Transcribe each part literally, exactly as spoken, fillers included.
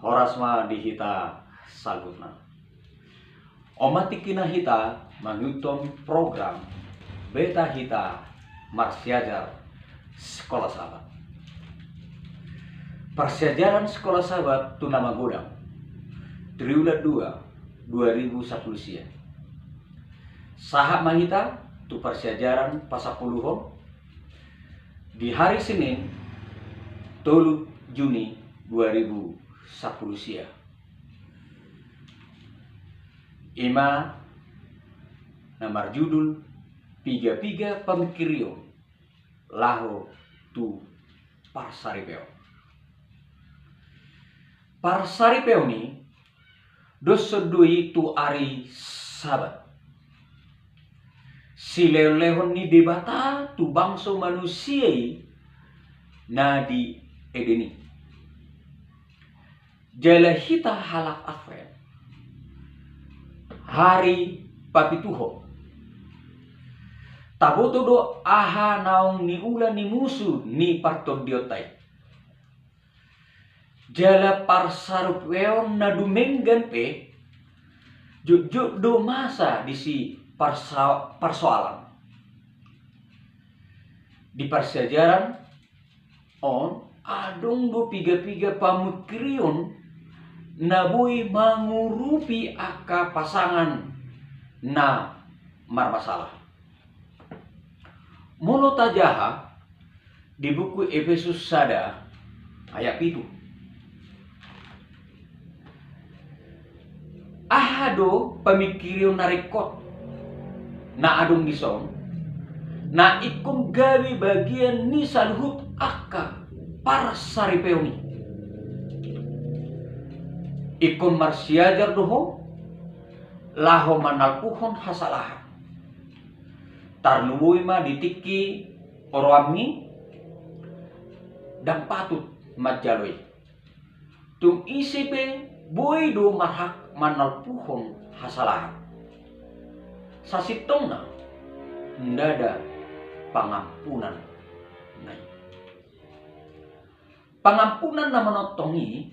Horas ma di hita saluhutna. On ma tingkina hita mangihuthon program Beta Hita Marsiajar Sikola Sabat. Parsiajaran Sikola Sabat tu na magodang, triwulan dua, dua ribu sampulu sia. Sahat ma hita tu parsiajaran pasampuluhon di hari Senin, tolu Juni dua ribu sampulu sia. I ma na marjudul Piga-piga Pamingkirion Laho tu Parsaripeon. Parsaripeon i doshon do i tu ari Sabat, silehon-lehon ni Debata tu bangso manusia i na di Eden i. Jala hita halak Advent, hari papituhon, taboto do aha naung niula ni musu ni partondionta i. Jala parsaripeon na dumenggan pe jotjot do masa disi parsa-, parsoalan. Di parsiajaran on adong do piga-piga pamingkirion na boi mangurupi angka pasangan na marmasalah. Molo tajaha di buku Epesus sada ayat pitu, aha do pamingkirion na ringkot na adong dison, na ingkon gabe bagian ni saluhut angka parsaripeon i? Ingkon marsiajar do ho laho manalpuhon hasalahan. Tarlumobi ma di tingki oroanmi, ndang patut manjalo i. Tung ise pe boi do marhak manalpuhon hasalahan. Sasintongna ndada pangampunan na i. Pangampunan na manongtong i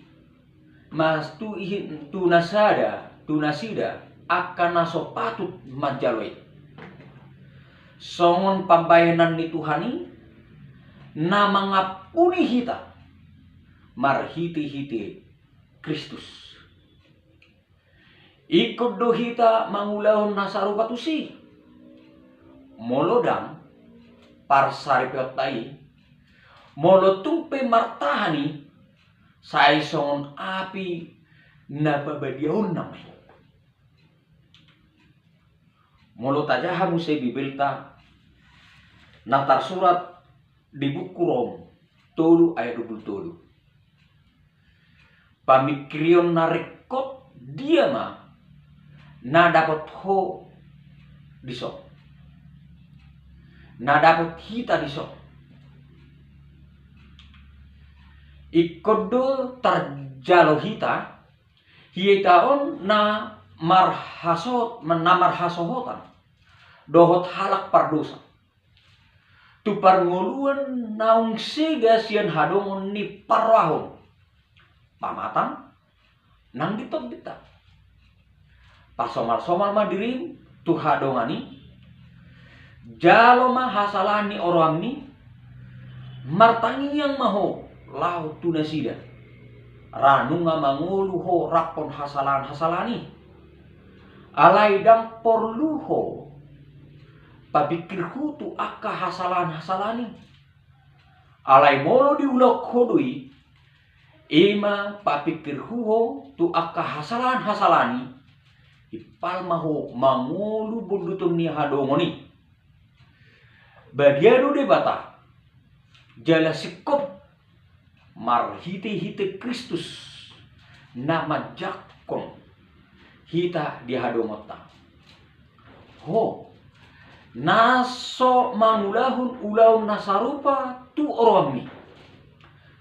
ma tu i-, tu nasada, tu nasida angka na so patut manjalo i. Songon pambahenan ni Tuhan i na mangampuni hita marhite-hite Kristus. Ingkon do hita mangulahon na sarupa tusi. Molo ndang, parsaripeonta i, molo tung pe martahan i, sai songon api na pabadiaonna ma i. Molo tajaha muse Bibelta na tarsurat di buku Rom tolu ayat dua pulu tolu, pamingkirion na ringkot dia ma na dapot ho dison, na dapot hita dison? Ingkon do tarjalo hita, hita on na marhasohot-, na marhasohotan dohot halak pardosa tu parngoluan naung sega sian hadongon ni parrohahon pamatang nang di tondinta. Pasomalsomal ma dirim tu hadongan i, jalo ma hasalahan ni oroanmi, martangiang ma ho laho tu nasida, ra nunga mangolu ho raphon hasalahan-hasalahan i. Alai ndang porlu ho papingkirhu tu angka hasalahan-hasalahan i. Alai molo diulahon ho do i, i ma papingkirhu ho tu angka hasalahan-hasalahan i, impal ma ho mangolu bonduton ni hadongon i. Badia do Debata, jala singkop marhite-hite Kristus na manjangkon hita di hadongonta. Ho, na so mangulahon ulaon na sarupa tu oroanmi,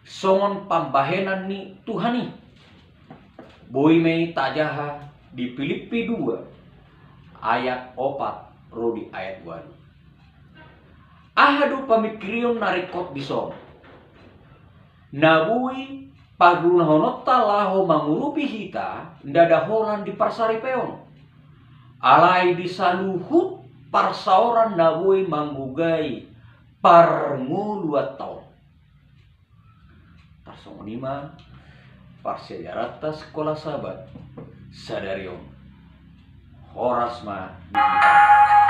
songon pambahenan ni Tuhan i. Boi ma i tajaha di Pilippi dua ayat opat ro di ayat ualu. Aha do pamingkirion na ringkot dison na boi Pagunahononta laho mangurupi hita ndada holan di parsaripeon, alai di saluhut parsaoran na boi manggogai parngoluanta on. Tarsongon i ma parsiajaranta Sikola Sabat sadari on. Horas ma di hita.